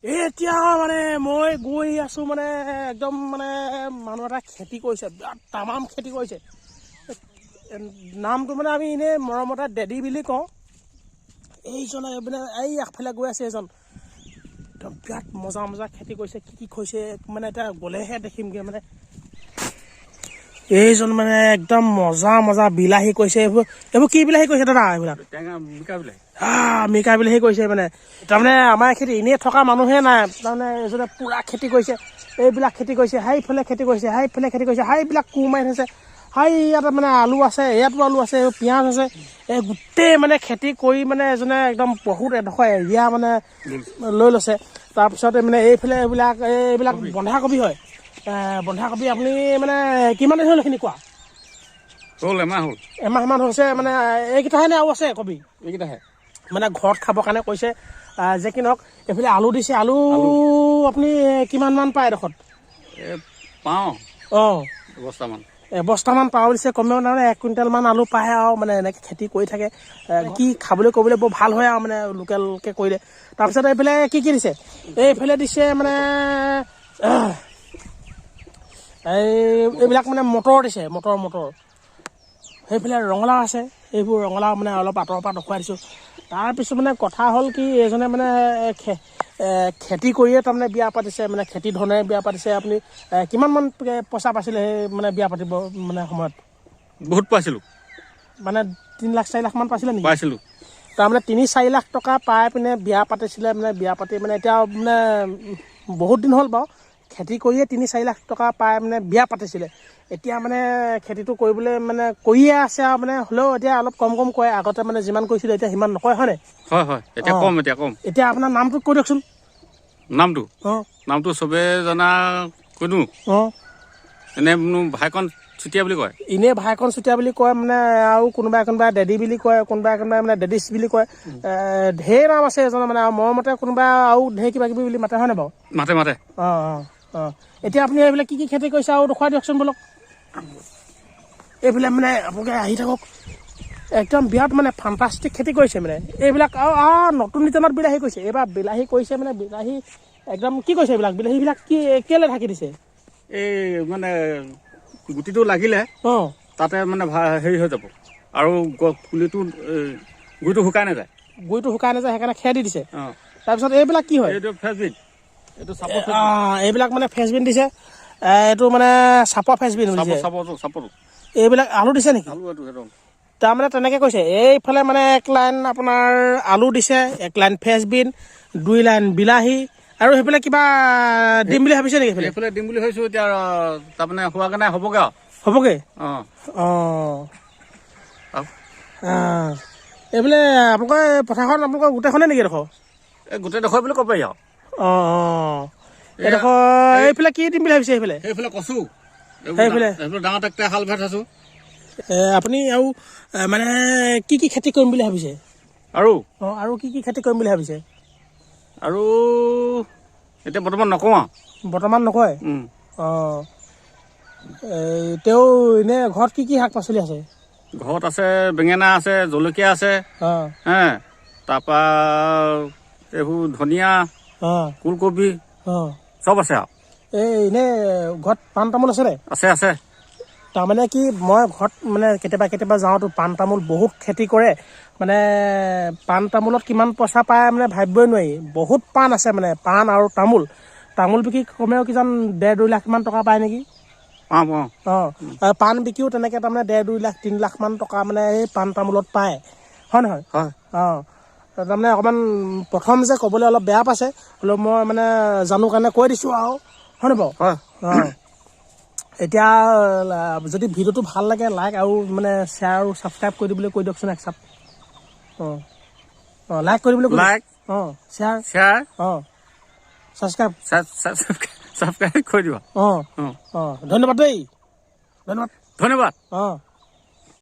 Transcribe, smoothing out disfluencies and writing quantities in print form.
এতিয়া মানে মই গৈ আছো, মানে একদম মানে মানুহ এটা খেতি কৰিছে, বিৰাট তামাম খেতি কৰিছে। নামটো মানে আমি এনেই মৰমতে ডেডি বুলি কওঁ। এইজনে মানে এই আগফালে গৈ আছে, এজন একদম বিৰাট মজা মজা খেতি কৰিছে। কি কি কৰিছে মানে এতিয়া গ'লেহে দেখিমগৈ। মানে এইজন মানে একদম মজা মজা বিলাহী কৰিছে। এইবোৰ কি বিলাহী কৰিছে দাদা এইবিলাক? টেঙা মিকা বিলাহী। মিকা বিলাহী কৰিছে। মানে তাৰমানে আমাৰ এইখিনিত এনেই থকা মানুহে নাই। তাৰমানে এজনে পূৰা খেতি কৰিছে, এইবিলাক খেতি কৰিছে, সেইফালে খেতি কৰিছে, সেইফালে খেতি কৰিছে, সেইবিলাক কোৰ মাৰি থৈছে। সেই ইয়াত মানে আলু আছে, ইয়াতো আলু আছে, পিঁয়াজ আছে। এই গোটেই মানে খেতি কৰি মানে এজনে একদম বহুত এডোখৰ এৰিয়া মানে লৈ লৈছে। তাৰপিছত মানে এইফালে এইবিলাক বন্ধাকবি হয়। বন্ধাকবি আপুনি মানে কিমান দিন হ'ল এইখিনি কোৱা? হ'ল, এমাহ হ'ল। এমাহমান হৈছে। মানে এইকেইটাহে নে আৰু আছে কবি? এইকেইটাহে। মানে ঘৰত খাবৰ কাৰণে কৈছে। যে কি নহওক, এইফালে আলু দিছে। আলু আপুনি কিমান মান পায় এডোখৰত? এই পাওঁ এবস্তামান। এবস্তামান পাওঁ দিছে। কমেও তাৰমানে 1 কুইণ্টেলমান আলু পায়। আৰু মানে এনেকৈ খেতি কৰি থাকে, কি খাবলৈ কৰিবলৈ বৰ ভাল হয় আৰু মানে লোকেলকৈ কৰিলে। তাৰপিছত এইফালে কি কি দিছে? এইফালে দিছে মানে এই এইবিলাক মানে মটৰ দিছে, মটৰ মটৰ। সেইফালে ৰঙালাও আছে। এইবোৰ ৰঙালাও মানে অলপ আঁতৰৰ পৰা দেখুৱাই দিছোঁ। তাৰপিছত মানে কথা হ'ল কি, এইজনে মানে খেতি কৰিয়ে তাৰমানে বিয়া পাতিছে, মানে খেতি ধৰণেৰে বিয়া পাতিছে। আপুনি কিমানমান পইচা পাইছিলে সেই মানে বিয়া পাতিব মানে সময়ত? বহুত পাইছিলোঁ। মানে 3 লাখ 4 লাখমান পাইছিলে নেকি? পাইছিলোঁ। তাৰমানে 3-4 লাখ টকা পাই পিনে বিয়া পাতিছিলে। মানে বিয়া পাতি মানে এতিয়া মানে বহুত দিন হ'ল বাৰু, খেতি কৰিয়ে 3-4 লাখ টকা পাই মানে বিয়া পাতিছিলে। এতিয়া মানে খেতিটো কৰিবলৈ মানে কৰিয়ে আছে আৰু মানে হ'লেও এতিয়া অলপ কম কম কৰে। আগতে মানে যিমান কৰিছিলে এতিয়া সিমান নকৰে, হয়নে? হয়, এতিয়া কম, এতিয়া কম। এতিয়া আপোনাৰ নামটো কৈ দিয়কচোন। নামটো? অঁ। নামটো চবে জনা কৈ দিওঁ। এনে ভাইকণ চুতীয়া বুলি কয়। এনেই ভাইকণ চুতীয়া বুলি কয় মানে, আৰু কোনোবাই কোনোবাই ডেডি বুলি কয়, কোনোবাই কোনোবাই মানে ডেডিছ বুলি কয়। ঢেৰ নাম আছে এজনৰ মানে। আৰু মৰমতে কোনোবা আৰু ঢেৰ কিবা কিবি বুলি মাতে, হয়নে বাৰু? মাতে মাতে। অঁ, এতিয়া আপুনি এইবিলাক কি কি খেতি কৰিছে আৰু দেখুৱাই দিয়কচোন ব'লক। এইবিলাক মানে আপোনালোকে আহি থাকক, একদম বিৰাট মানে ফাণ্টাষ্টিক খেতি কৰিছে মানে এইবিলাক। আৰু নতুন ডিজাইনত বিলাহী কৰিছে এইবাৰ। বিলাহী কৰিছে মানে বিলাহী একদম কি কৰিছে এইবিলাক বিলাহীবিলাক কি কেলৈ ঢাকি দিছে? এই মানে গুটিটো লাগিলে তাতে মানে হেৰি হৈ যাব আৰু পুলিটো গুৰিটো শুকাই নাযায়। গুৰিটো শুকাই নাযায়, সেইকাৰণে খেৰ দি দিছে। অঁ। তাৰপিছত এইবিলাক কি হয়? এইটো ফ্ৰেচবিন, এইটো চাপৰ। এইবিলাক মানে ফ্ৰেচবিন দিছে। এইটো মানে চাপৰ ফ্ৰেচবিন চাপৰ। বুলিছে। চাপৰটো চাপৰটো। এইবিলাক আলু দিছে নেকি? আলু এইটো একদম। তাৰমানে তেনেকৈ কৈছে। এইফালে মানে এক লাইন আপোনাৰ আলু দিছে, এক লাইন ফ্ৰেচবিন, দুই লাইন বিলাহী। আৰু সেইফালে কিবা দিম বুলি ভাবিছে নেকি সেইফালে? এইফালে দিম বুলি ভাবিছোঁ। এতিয়া তাৰমানে হোৱাগৈ নাই, হ'বগৈ আৰু। হ'বগৈ। অঁ। আৰু এইফালে আপোনালোকৰ এই পথাৰখন আপোনালোকৰ গোটেইখনে নেকি এডোখৰ? এই গোটেই ডোখৰ বুলি ক'ব পাৰি আৰু। অঁ, এইডোখৰ। এইফালে কি দিম বুলি ভাবিছে সেইফালে? সেইফালে কচু। সেইফালে? সেইফালে ডাঙৰ ট্ৰেক্টৰ হাল বাই থৈছোঁ। আপুনি আৰু মানে কি কি খেতি কৰিম বুলি ভাবিছে? আৰু অঁ, আৰু কি কি খেতি কৰিম বুলি ভাবিছে? আৰু এতিয়া বৰ্তমান নকওঁ আৰু। বৰ্তমান নকয়? অঁ, এই তেওঁ এনে ঘৰত কি কি শাক পাচলি আছে? ঘৰত আছে বেঙেনা আছে, জলকীয়া আছে, হে তাৰপৰা এইবোৰ ধনিয়া, ফুলকবি, চব আছে আৰু। এই এনে ঘৰত পাণ তামোল আছে নে? আছে আছে। তাৰমানে কি, মই ঘৰত মানে কেতিয়াবা কেতিয়াবা যাওঁতো পাণ তামোল বহুত খেতি কৰে। মানে পাণ তামোলত কিমান পইচা পায় মানে ভাবিবই নোৱাৰি। বহুত পাণ আছে মানে, পাণ আৰু তামোল। তামোল বিকি কমেও কিজান 1.5-2 লাখমান টকা পায় নেকি? পাওঁ পাওঁ। অঁ, আৰু পাণ বিকিও তেনেকৈ তাৰমানে 1.5-2 লাখ 3 লাখমান টকা মানে এই পাণ তামোলত পায়, হয় নহয়? হয়। অঁ, তাৰমানে অকণমান প্ৰথম যে ক'বলৈ অলপ বেয়া পাইছে, হ'লেও মই মানে জানো কাৰণে কৈ দিছোঁ আৰু, হয় নহয় বাৰু? হয়। অঁ, এতিয়া যদি ভিডিঅ'টো ভাল লাগে লাইক আৰু মানে শ্বেয়াৰ আৰু ছাবস্ক্ৰাইব কৰি দিবলৈ কৈ দিয়কচোন এক চাপ। অঁ, লাইক কৰি দিবলৈ কৈ দিয়ক। লাইক, অঁ, শ্বেয়াৰ, শ্বেয়াৰ, অঁ, ছাবস্ক্ৰাইব। ছাবস্ক্ৰাইব কৰি দিব। অঁ। অঁ। অঁ, ধন্যবাদ দেই, ধন্যবাদ। ধন্যবাদ। অঁ।